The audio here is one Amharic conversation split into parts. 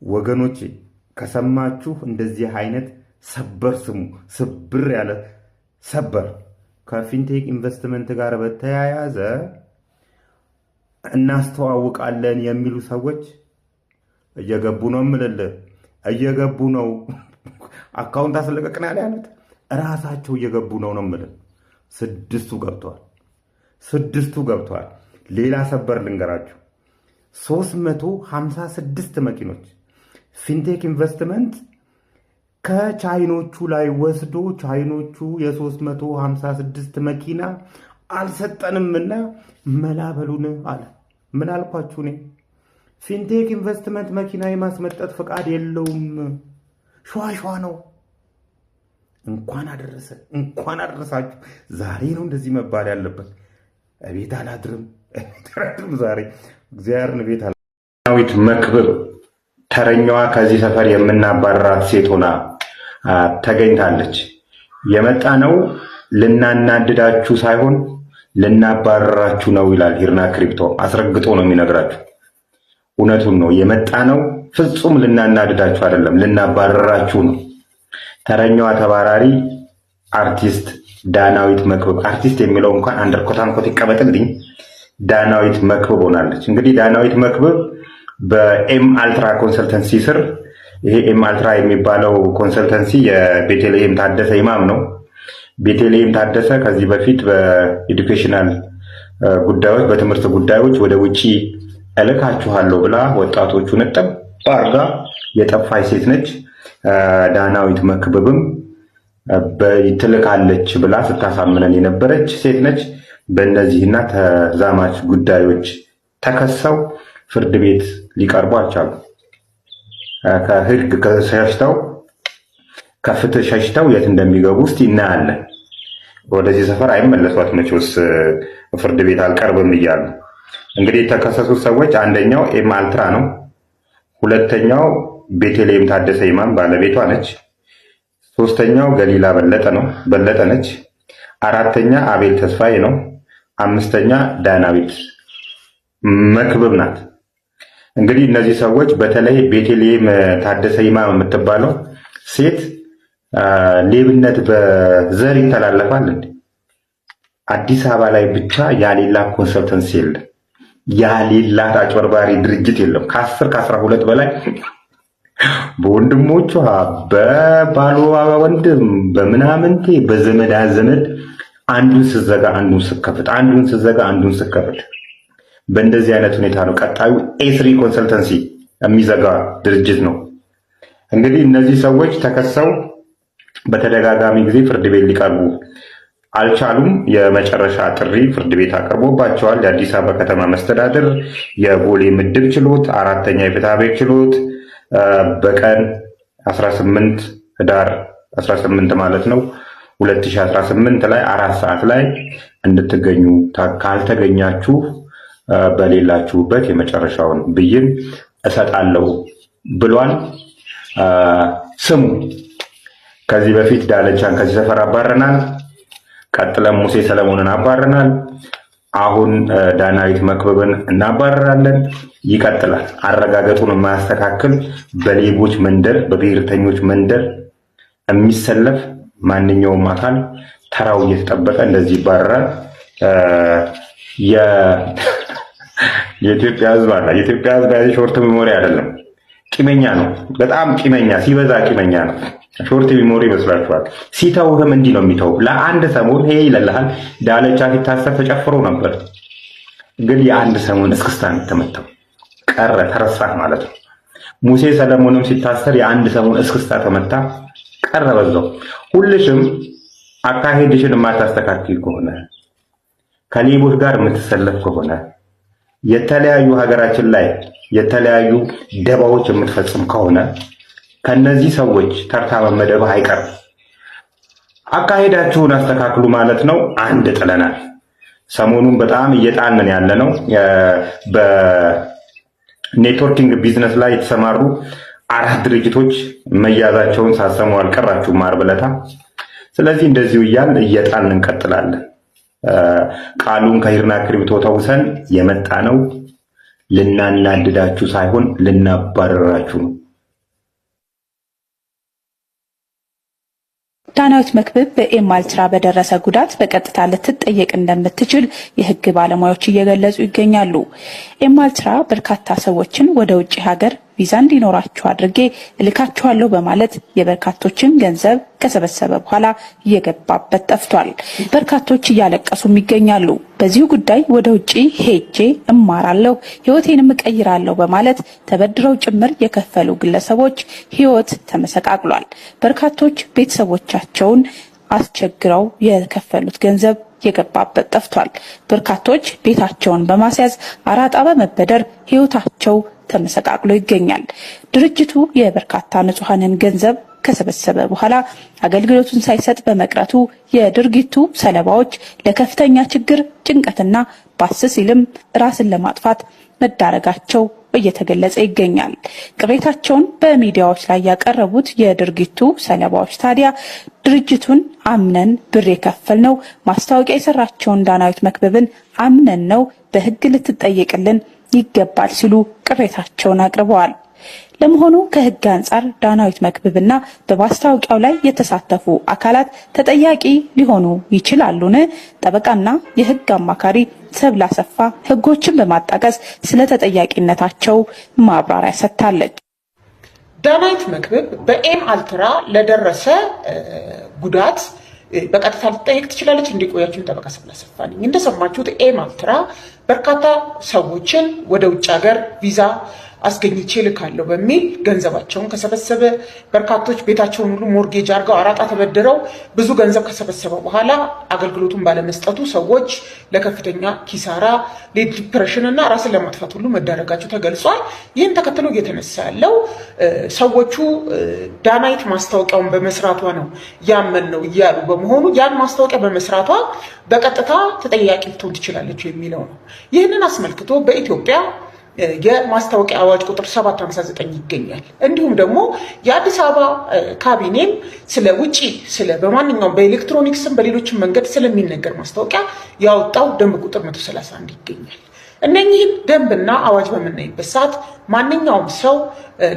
ወገኖቼ፣ ከሰማችሁ እንደዚህ አይነት ሰበር ስሙ። ስብር ያለ ሰበር ከፊንቴክ ኢንቨስትመንት ጋር በተያያዘ እናስተዋውቃለን የሚሉ ሰዎች እየገቡ ነው። እምልልህ እየገቡ ነው። Account አስለቀቅን ያሉት እራሳቸው እየገቡ ነው ነው የምልህ። ስድስቱ ገብተዋል። ስድስቱ ገብተዋል። ሌላ ሰበር ልንገራችሁ። 356 መኪኖች ፊንቴክ ኢንቨስትመንት ከቻይኖቹ ላይ ወስዶ ቻይኖቹ የ356 መኪና አልሰጠንምና መላ በሉን አለ። ምን አልኳችሁ እኔ? ፊንቴክ ኢንቨስትመንት መኪና የማስመጣት ፈቃድ የለውም። ሸዋሸዋ ነው። እንኳን አደረሰ፣ እንኳን አደረሳችሁ። ዛሬ ነው እንደዚህ መባል ያለበት። እቤት አላድርም፣ እቤት አላድርም ዛሬ፣ እግዚአብሔርን ቤት። ዳናዊት መክብብ ተረኛዋ ከዚህ ሰፈር የምናባረራት ሴት ሆና ተገኝታለች። የመጣ ነው ልናናድዳችሁ ሳይሆን ልናባረራችሁ ነው ይላል ሂርና ክሪፕቶ። አስረግጦ ነው የሚነግራችሁ። እውነቱን ነው። የመጣ ነው ፍጹም ልናናድዳችሁ አይደለም፣ ልናባረራችሁ ነው። ተረኛዋ ተባራሪ አርቲስት ዳናዊት መክብብ፣ አርቲስት የሚለው እንኳን under quote unquote ይቀመጥልኝ፣ ዳናዊት መክብብ ሆናለች። እንግዲህ ዳናዊት መክብብ በኤም አልትራ consultancy ስር፣ ይሄ ኤም አልትራ የሚባለው consultancy የቤተልሔም ታደሰ ኢማም ነው። ቤተልሔም ታደሰ ከዚህ በፊት በ educational ጉዳዮች፣ በትምህርት ጉዳዮች ወደ ውጪ እልካችኋለሁ ብላ ወጣቶቹን እጥብ አርጋ የጠፋች ሴት ነች። ዳናዊት መክብብም ትልካለች ብላ ስታሳምነን የነበረች ሴት ነች። በእነዚህና ተዛማች ጉዳዮች ተከሰው ፍርድ ቤት ሊቀርቡ አልቻሉም። ከህግ ሸሽተው፣ ከፍትህ ሸሽተው የት እንደሚገቡ እስቲ እናያለን። ወደዚህ ሰፈር አይመለሷት መቼስ ፍርድ ቤት አልቀርብም እያሉ። እንግዲህ የተከሰሱት ሰዎች አንደኛው ኤም አልትራ ነው። ሁለተኛው ቤተልሔም ታደሰ ይማም ባለቤቷ ነች። ሶስተኛው ገሊላ በለጠ ነው፣ በለጠ ነች። አራተኛ አቤል ተስፋዬ ነው። አምስተኛ ዳናዊት መክብብ ናት። እንግዲህ እነዚህ ሰዎች በተለይ ቤተልሔም ታደሰ ይማም የምትባለው ሴት፣ ሌብነት በዘር ይተላለፋል እንዴ? አዲስ አበባ ላይ ብቻ ያሌላ consultancy የለም፣ ያሌላት አጭበርባሪ ድርጅት የለም። ከ10 ከ12 በላይ በወንድሞቿ፣ በባሏ ወንድም፣ በምናምንቴ፣ በዘመድ አዘመድ አንዱን ስዘጋ አንዱን ስከፍት፣ አንዱን ስዘጋ አንዱን ስከፍት፣ በእንደዚህ አይነት ሁኔታ ነው። ቀጣዩ ኤስሪ consultancy የሚዘጋ ድርጅት ነው። እንግዲህ እነዚህ ሰዎች ተከሰው በተደጋጋሚ ጊዜ ፍርድ ቤት ሊቀርቡ አልቻሉም። የመጨረሻ ጥሪ ፍርድ ቤት አቅርቦባቸዋል። የአዲስ አበባ ከተማ መስተዳድር የቦሌ ምድብ ችሎት አራተኛ የፍትሐ ብሔር ችሎት በቀን 18 ህዳር 18 ማለት ነው 2018 ላይ 4 ሰዓት ላይ እንድትገኙ፣ ካልተገኛችሁ በሌላችሁበት የመጨረሻውን ብይን እሰጣለሁ ብሏል። ስሙ፣ ከዚህ በፊት ዳለቻን ከዚህ ሰፈር አባረናል። ቀጥለን ሙሴ ሰለሞንን አባረናል። አሁን ዳናዊት መክብብን እናባረራለን። ይቀጥላል። አረጋገጡን የማያስተካክል፣ በሌቦች መንደር፣ በብሔርተኞች መንደር የሚሰለፍ ማንኛውም አካል ተራው እየተጠበቀ እንደዚህ ይባረራል። የኢትዮጵያ ሕዝብ አለ። የኢትዮጵያ ሕዝብ short memory አይደለም፣ ቂመኛ ነው። በጣም ቂመኛ፣ ሲበዛ ቂመኛ ነው። Short memory ይመስላችኋል። ሲተውህም እንዲህ ነው የሚተው። ለአንድ ሰሞን ይሄ ይለልሃል። ዳለቻ ሲታሰር ተጨፍሮ ነበር፣ ግን የአንድ ሰሞን እስክስታ ነው የተመታው። ቀረ፣ ተረሳህ ማለት ነው። ሙሴ ሰለሞንም ሲታሰር የአንድ ሰሞን እስክስታ ተመታ፣ ቀረ በዛው። ሁልሽም አካሄድሽን የማታስተካክል ከሆነ፣ ከሌቦች ጋር የምትሰለፍ ከሆነ፣ የተለያዩ ሀገራችን ላይ የተለያዩ ደባዎች የምትፈጽም ከሆነ ከነዚህ ሰዎች ተርታ መመደብህ አይቀርም። አካሄዳችሁን አስተካክሉ ማለት ነው። አንድ ጥለናል። ሰሞኑን በጣም እየጣልን ያለ ነው። በ networking business ላይ የተሰማሩ አራት ድርጅቶች መያዛቸውን ሳሰሙ አልቀራችሁም ዓርብ ዕለት። ስለዚህ እንደዚሁ እያልን እየጣልን እንቀጥላለን። ቃሉን ከሂርና ክሪፕቶ ተውሰን የመጣ ነው። ልናናድዳችሁ ሳይሆን ልናባረራችሁ ነው። ዳናዊት መክብብ በኤም አልትራ በደረሰ ጉዳት በቀጥታ ልትጠየቅ እንደምትችል የህግ ባለሙያዎች እየገለጹ ይገኛሉ። ኤም አልትራ በርካታ ሰዎችን ወደ ውጭ ሀገር ቪዛ እንዲኖራችሁ አድርጌ እልካችኋለሁ በማለት የበርካቶችን ገንዘብ ከሰበሰበ በኋላ እየገባበት ጠፍቷል። በርካቶች እያለቀሱም ይገኛሉ። በዚሁ ጉዳይ ወደ ውጭ ሄጄ እማራለሁ፣ ህይወቴንም እቀይራለሁ በማለት ተበድረው ጭምር የከፈሉ ግለሰቦች ህይወት ተመሰቃቅሏል። በርካቶች ቤተሰቦቻቸውን አስቸግረው የከፈሉት ገንዘብ የገባበት ጠፍቷል። በርካቶች ቤታቸውን በማስያዝ አራጣ በመበደር ህይወታቸው ተመሰቃቅሎ ይገኛል። ድርጅቱ የበርካታ ንጹሐንን ገንዘብ ከሰበሰበ በኋላ አገልግሎቱን ሳይሰጥ በመቅረቱ የድርጊቱ ሰለባዎች ለከፍተኛ ችግር፣ ጭንቀትና ባስ ሲልም ራስን ለማጥፋት መዳረጋቸው እየተገለጸ ይገኛል። ቅሬታቸውን በሚዲያዎች ላይ ያቀረቡት የድርጊቱ ሰለባዎች ታዲያ ድርጅቱን አምነን ብር የከፈልነው ማስታወቂያ የሰራቸውን ዳናዊት መክብብን አምነን ነው፣ በህግ ልትጠየቅልን ይገባል ሲሉ ቅሬታቸውን አቅርበዋል። ለመሆኑ ከህግ አንጻር ዳናዊት መክብብና በማስታወቂያው ላይ የተሳተፉ አካላት ተጠያቂ ሊሆኑ ይችላሉን? ጠበቃና የህግ አማካሪ ሰብለ አሰፋ ህጎችን በማጣቀስ ስለ ተጠያቂነታቸው ማብራሪያ ሰጥታለች። ዳናዊት መክብብ በኤም አልትራ ለደረሰ ጉዳት በቀጥታ ልትጠየቅ ትችላለች። እንዲቆያችሁ ጠበቃ ሰብለ አሰፋ ነኝ። እንደሰማችሁት ኤም አልትራ በርካታ ሰዎችን ወደ ውጭ ሀገር ቪዛ አስገኝቼ ልካለሁ በሚል ገንዘባቸውን ከሰበሰበ፣ በርካቶች ቤታቸውን ሁሉ mortgage አድርገው አራጣ ተበድረው ብዙ ገንዘብ ከሰበሰበ በኋላ አገልግሎቱን ባለመስጠቱ ሰዎች ለከፍተኛ ኪሳራ፣ ለ depression እና ራስን ለማጥፋት ሁሉ መዳረጋቸው ተገልጿል። ይህን ተከትሎ እየተነሳ ያለው ሰዎቹ ዳናይት ማስታወቂያውን በመስራቷ ነው ያመን ነው እያሉ በመሆኑ ያን ማስታወቂያ በመስራቷ በቀጥታ ተጠያቂ ልትሆን ትችላለች የሚለው ነው። ይህንን አስመልክቶ በኢትዮጵያ የማስታወቂያ አዋጅ ቁጥር 759 ይገኛል። እንዲሁም ደግሞ የአዲስ አበባ ካቢኔም ስለ ውጪ ስለ በማንኛውም በኤሌክትሮኒክስም በሌሎችም መንገድ ስለሚነገር ማስታወቂያ ያወጣው ደንብ ቁጥር 131 ይገኛል። እነኚህን ደንብና አዋጅ በምናይበት ሰዓት ማንኛውም ሰው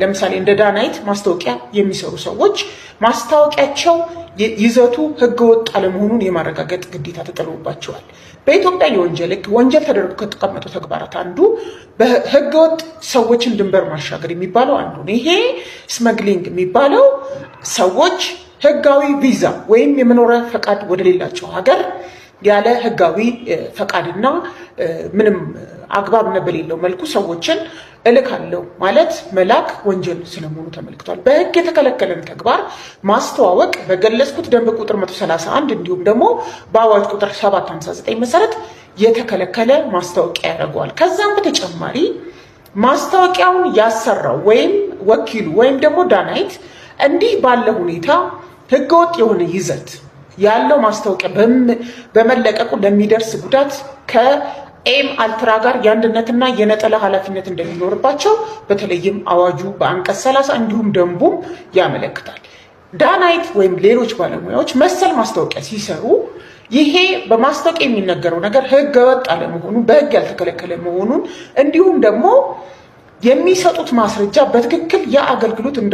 ለምሳሌ እንደ ዳናይት ማስታወቂያ የሚሰሩ ሰዎች ማስታወቂያቸው ይዘቱ ህገወጥ አለመሆኑን የማረጋገጥ ግዴታ ተጥሎባቸዋል። በኢትዮጵያ የወንጀል ህግ ወንጀል ተደርጎ ከተቀመጡ ተግባራት አንዱ በህገወጥ ሰዎችን ድንበር ማሻገር የሚባለው አንዱ ነው። ይሄ smuggling የሚባለው ሰዎች ህጋዊ ቪዛ ወይም የመኖሪያ ፈቃድ ወደሌላቸው ሀገር ያለ ህጋዊ ፈቃድና ምንም አግባብነት በሌለው መልኩ ሰዎችን እልካለሁ ማለት መላክ ወንጀል ስለመሆኑ ተመልክቷል። በህግ የተከለከለን ተግባር ማስተዋወቅ በገለጽኩት ደንብ ቁጥር 131 እንዲሁም ደግሞ በአዋጅ ቁጥር 759 መሰረት የተከለከለ ማስታወቂያ ያደርገዋል። ከዛም በተጨማሪ ማስታወቂያውን ያሰራው ወይም ወኪሉ ወይም ደግሞ ዳናይት እንዲህ ባለ ሁኔታ ህገወጥ የሆነ ይዘት ያለው ማስታወቂያ በመለቀቁ ለሚደርስ ጉዳት ከኤም አልትራ ጋር የአንድነትና የነጠላ ኃላፊነት እንደሚኖርባቸው በተለይም አዋጁ በአንቀጽ 30 እንዲሁም ደንቡም ያመለክታል። ዳናይት ወይም ሌሎች ባለሙያዎች መሰል ማስታወቂያ ሲሰሩ ይሄ በማስታወቂያ የሚነገረው ነገር ህገወጥ አለመሆኑን፣ በህግ ያልተከለከለ መሆኑን እንዲሁም ደግሞ የሚሰጡት ማስረጃ በትክክል ያ አገልግሎት እንደ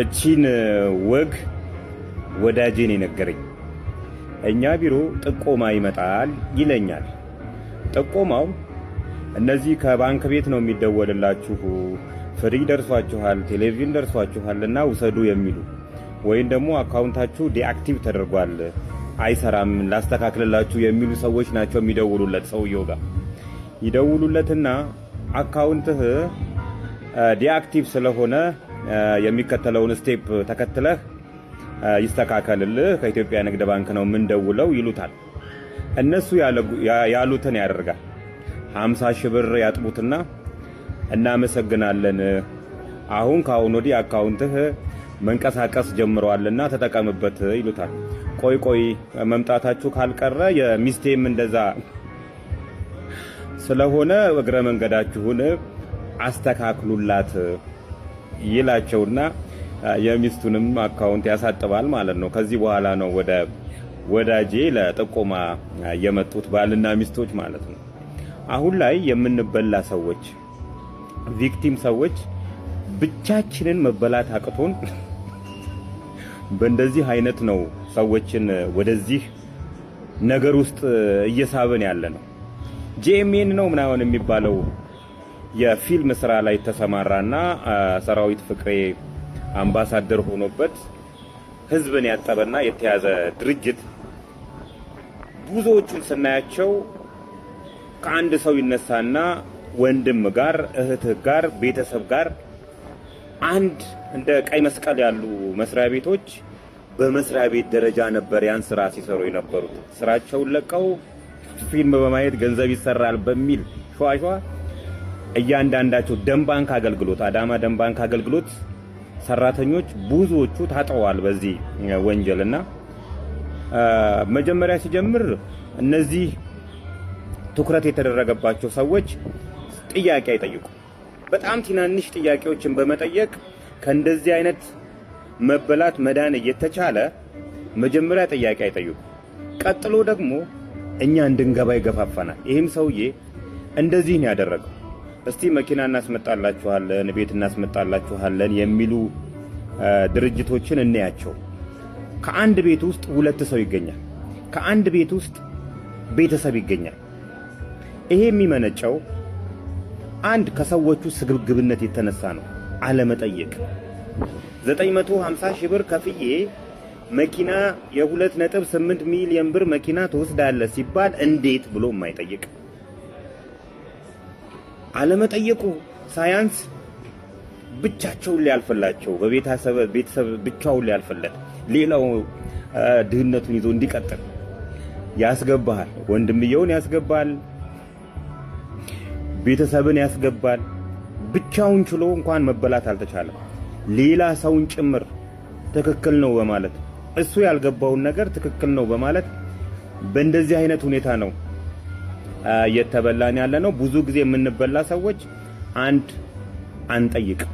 እቺን ወግ ወዳጄን የነገረኝ፣ እኛ ቢሮ ጥቆማ ይመጣል ይለኛል። ጥቆማው እነዚህ ከባንክ ቤት ነው የሚደወልላችሁ፣ ፍሪጅ ደርሷችኋል፣ ቴሌቪዥን ደርሷችኋል እና ውሰዱ የሚሉ ወይም ደግሞ account ኣችሁ deactive ተደርጓል፣ አይሰራም፣ ላስተካክልላችሁ የሚሉ ሰዎች ናቸው የሚደውሉለት። ሰውየው ጋር ይደውሉለትና account ህ deactive ስለሆነ የሚከተለውን step ተከትለህ ይስተካከልልህ፣ ከኢትዮጵያ ንግድ ባንክ ነው የምንደውለው ይሉታል። እነሱ ያሉትን ያደርጋል። 50 ሺህ ብር ያጥቡትና እናመሰግናለን፣ አሁን ከአሁን ወዲህ account ህ መንቀሳቀስ ጀምረዋልና ተጠቀምበት ይሉታል። ቆይ ቆይ፣ መምጣታችሁ ካልቀረ የሚስቴም እንደዛ ስለሆነ እግረ መንገዳችሁን አስተካክሉላት ይላቸውና የሚስቱንም account ያሳጥባል ማለት ነው። ከዚህ በኋላ ነው ወደ ወዳጄ ለጥቆማ የመጡት ባልና ሚስቶች ማለት ነው። አሁን ላይ የምንበላ ሰዎች፣ victim ሰዎች ብቻችንን መበላት አቅቶን በእንደዚህ አይነት ነው ሰዎችን ወደዚህ ነገር ውስጥ እየሳብን ያለ ነው። ጄኤምኤን ነው ምናምን የሚባለው የፊልም ስራ ላይ ተሰማራና ሰራዊት ፍቅሬ አምባሳደር ሆኖበት ህዝብን ያጠበና የተያዘ ድርጅት ብዙዎቹን ስናያቸው ከአንድ ሰው ይነሳና ወንድም ጋር፣ እህትህ ጋር፣ ቤተሰብ ጋር አንድ እንደ ቀይ መስቀል ያሉ መስሪያ ቤቶች በመስሪያ ቤት ደረጃ ነበር ያን ስራ ሲሰሩ የነበሩት። ስራቸውን ለቀው ፊልም በማየት ገንዘብ ይሰራል በሚል ሸዋሸዋ እያንዳንዳቸው ደም ባንክ አገልግሎት፣ አዳማ ደም ባንክ አገልግሎት ሰራተኞች ብዙዎቹ ታጥረዋል በዚህ ወንጀልና መጀመሪያ ሲጀምር እነዚህ ትኩረት የተደረገባቸው ሰዎች ጥያቄ አይጠይቁም። በጣም ትናንሽ ጥያቄዎችን በመጠየቅ ከእንደዚህ አይነት መበላት መዳን እየተቻለ መጀመሪያ ጥያቄ አይጠይቁም። ቀጥሎ ደግሞ እኛ እንድንገባ ይገፋፋናል። ይህም ሰውዬ እንደዚህ ነው ያደረገው። እስቲ መኪና እናስመጣላችኋለን፣ ቤት እናስመጣላችኋለን የሚሉ ድርጅቶችን እንያቸው። ከአንድ ቤት ውስጥ ሁለት ሰው ይገኛል። ከአንድ ቤት ውስጥ ቤተሰብ ይገኛል። ይሄ የሚመነጨው አንድ ከሰዎቹ ስግብግብነት የተነሳ ነው፣ አለመጠየቅ። 950 ሺህ ብር ከፍዬ መኪና የ2.8 ሚሊዮን ብር መኪና ትወስዳለህ ሲባል እንዴት ብሎ የማይጠይቅ፣ አለመጠየቁ ሳያንስ ብቻቸውን ሊያልፍላቸው በቤተሰብ ቤተሰብ ብቻውን ሊያልፍለት ሌላው ድህነቱን ይዞ እንዲቀጥል ያስገባሃል። ወንድምየውን ያስገባል፣ ቤተሰብን ያስገባል። ብቻውን ችሎ እንኳን መበላት አልተቻለም። ሌላ ሰውን ጭምር ትክክል ነው በማለት፣ እሱ ያልገባውን ነገር ትክክል ነው በማለት በእንደዚህ አይነት ሁኔታ ነው እየተበላን ያለ ነው። ብዙ ጊዜ የምንበላ ሰዎች አንድ አንጠይቅም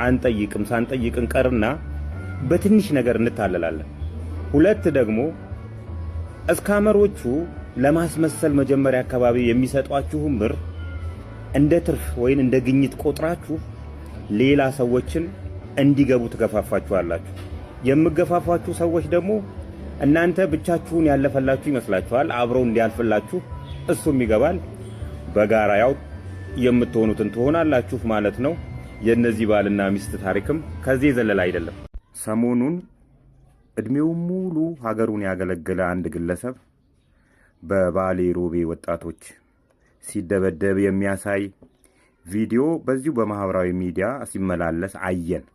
አንጠይቅም ሳንጠይቅ እንቀርና በትንሽ ነገር እንታለላለን። ሁለት ደግሞ scammer ኦቹ ለማስመሰል መጀመሪያ አካባቢ የሚሰጧችሁን ብር እንደ ትርፍ ወይም እንደ ግኝት ቆጥራችሁ ሌላ ሰዎችን እንዲገቡ ትገፋፋችኋላችሁ። የምገፋፋችሁ ሰዎች ደግሞ እናንተ ብቻችሁን ያለፈላችሁ ይመስላችኋል። አብረው እንዲያልፍላችሁ እሱም ይገባል። በጋራ ያው የምትሆኑትን ትሆናላችሁ ማለት ነው። የእነዚህ ባልና ሚስት ታሪክም ከዚህ የዘለለ አይደለም። ሰሞኑን እድሜውን ሙሉ ሀገሩን ያገለገለ አንድ ግለሰብ በባሌ ሮቤ ወጣቶች ሲደበደብ የሚያሳይ ቪዲዮ በዚሁ በማህበራዊ ሚዲያ ሲመላለስ አየን።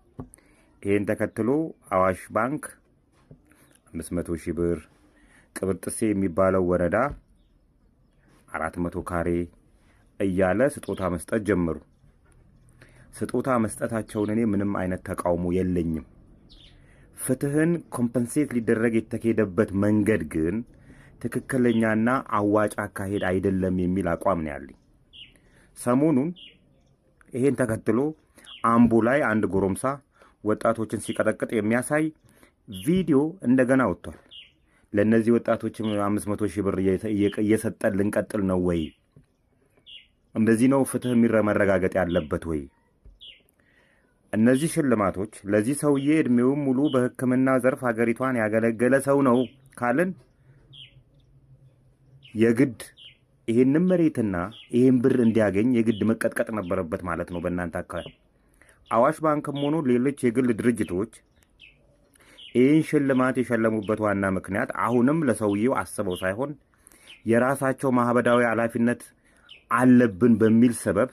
ይህን ተከትሎ አዋሽ ባንክ 500 ሺህ ብር፣ ቅብርጥሴ የሚባለው ወረዳ 400 ካሬ እያለ ስጦታ መስጠት ጀመሩ። ስጦታ መስጠታቸውን እኔ ምንም አይነት ተቃውሞ የለኝም። ፍትህን compensate ሊደረግ የተካሄደበት መንገድ ግን ትክክለኛና አዋጭ አካሄድ አይደለም የሚል አቋም ነው ያለኝ። ሰሞኑን ይሄን ተከትሎ አምቦ ላይ አንድ ጎረምሳ ወጣቶችን ሲቀጠቅጥ የሚያሳይ ቪዲዮ እንደገና ወጥቷል። ለእነዚህ ወጣቶችም 500 ሺህ ብር እየሰጠን ልንቀጥል ነው ወይ? እንደዚህ ነው ፍትህ መረጋገጥ ያለበት ወይ? እነዚህ ሽልማቶች ለዚህ ሰውዬ እድሜውን ሙሉ በሕክምና ዘርፍ ሀገሪቷን ያገለገለ ሰው ነው ካልን የግድ ይህንን መሬትና ይህን ብር እንዲያገኝ የግድ መቀጥቀጥ ነበረበት ማለት ነው። በእናንተ አካባቢ አዋሽ ባንክም ሆኖ ሌሎች የግል ድርጅቶች ይህን ሽልማት የሸለሙበት ዋና ምክንያት አሁንም ለሰውዬው አስበው ሳይሆን የራሳቸው ማህበራዊ ኃላፊነት አለብን በሚል ሰበብ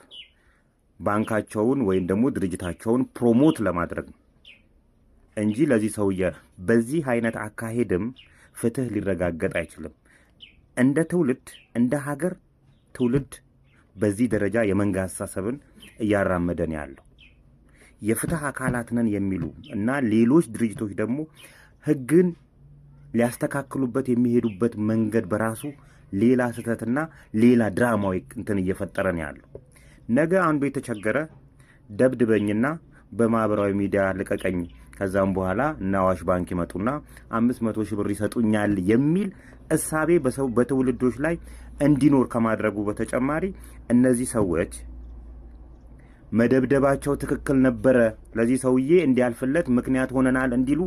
ባንካቸውን ወይም ደግሞ ድርጅታቸውን promote ለማድረግ ነው እንጂ ለዚህ ሰውዬ በዚህ አይነት አካሄድም ፍትህ ሊረጋገጥ አይችልም። እንደ ትውልድ፣ እንደ ሀገር ትውልድ በዚህ ደረጃ የመንጋ አስተሳሰብን እያራመደን ያለው የፍትህ አካላት ነን የሚሉ እና ሌሎች ድርጅቶች ደግሞ ህግን ሊያስተካክሉበት የሚሄዱበት መንገድ በራሱ ሌላ ስህተትና ሌላ ድራማዊ እንትን እየፈጠረ ነው ያለው። ነገ አንዱ የተቸገረ ደብድበኝና በማህበራዊ ሚዲያ ልቀቀኝ፣ ከዛም በኋላ እነ አዋሽ ባንክ ይመጡና 500 ሺህ ብር ይሰጡኛል የሚል እሳቤ በሰው በትውልዶች ላይ እንዲኖር ከማድረጉ በተጨማሪ እነዚህ ሰዎች መደብደባቸው ትክክል ነበረ፣ ለዚህ ሰውዬ እንዲያልፍለት ምክንያት ሆነናል እንዲሉ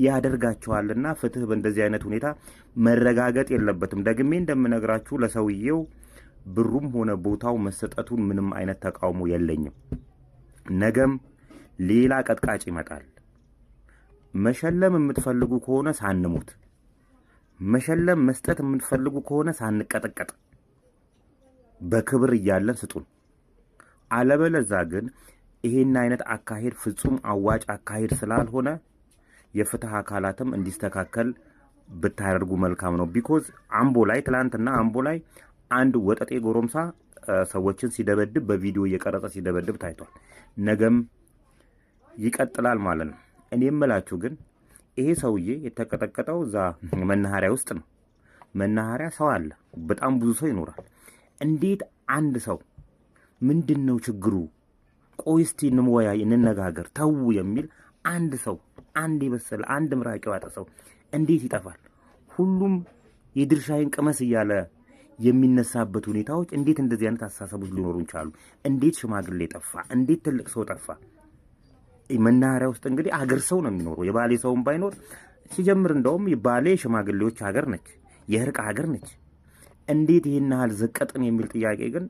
ያደርጋቸዋልና ፍትህ በእንደዚህ አይነት ሁኔታ መረጋገጥ የለበትም። ደግሜ እንደምነግራችሁ ለሰውዬው ብሩም ሆነ ቦታው መሰጠቱን ምንም አይነት ተቃውሞ የለኝም። ነገም ሌላ ቀጥቃጭ ይመጣል። መሸለም የምትፈልጉ ከሆነ ሳንሞት፣ መሸለም መስጠት የምትፈልጉ ከሆነ ሳንቀጠቀጥ በክብር እያለን ስጡን። አለበለዛ ግን ይሄን አይነት አካሄድ ፍጹም አዋጭ አካሄድ ስላልሆነ የፍትህ አካላትም እንዲስተካከል ብታደርጉ መልካም ነው። Because አምቦ ላይ፣ ትላንትና አምቦ ላይ አንድ ወጠጤ ጎረምሳ ሰዎችን ሲደበድብ፣ በቪዲዮ እየቀረጸ ሲደበድብ ታይቷል። ነገም ይቀጥላል ማለት ነው። እኔ የምላችሁ ግን ይሄ ሰውዬ የተቀጠቀጠው እዛ መናኸሪያ ውስጥ ነው። መናኸሪያ ሰው አለ፣ በጣም ብዙ ሰው ይኖራል። እንዴት አንድ ሰው ምንድን ነው ችግሩ? ቆይ እስቲ እንወያይ፣ እንነጋገር፣ ተዉ የሚል አንድ ሰው፣ አንድ የበሰለ፣ አንድ ምራቅ የዋጠ ሰው እንዴት ይጠፋል? ሁሉም የድርሻዬን ቅመስ እያለ የሚነሳበት ሁኔታዎች እንዴት እንደዚህ አይነት አስተሳሰቦች ሊኖሩ ቻሉ? እንዴት ሽማግሌ ጠፋ? እንዴት ትልቅ ሰው ጠፋ? መናኸሪያ ውስጥ እንግዲህ አገር ሰው ነው የሚኖረው። የባሌ ሰውም ባይኖር ሲጀምር እንደውም የባሌ ሽማግሌዎች ሀገር ነች፣ የእርቅ ሀገር ነች። እንዴት ይህን ያህል ዘቀጥን የሚል ጥያቄ ግን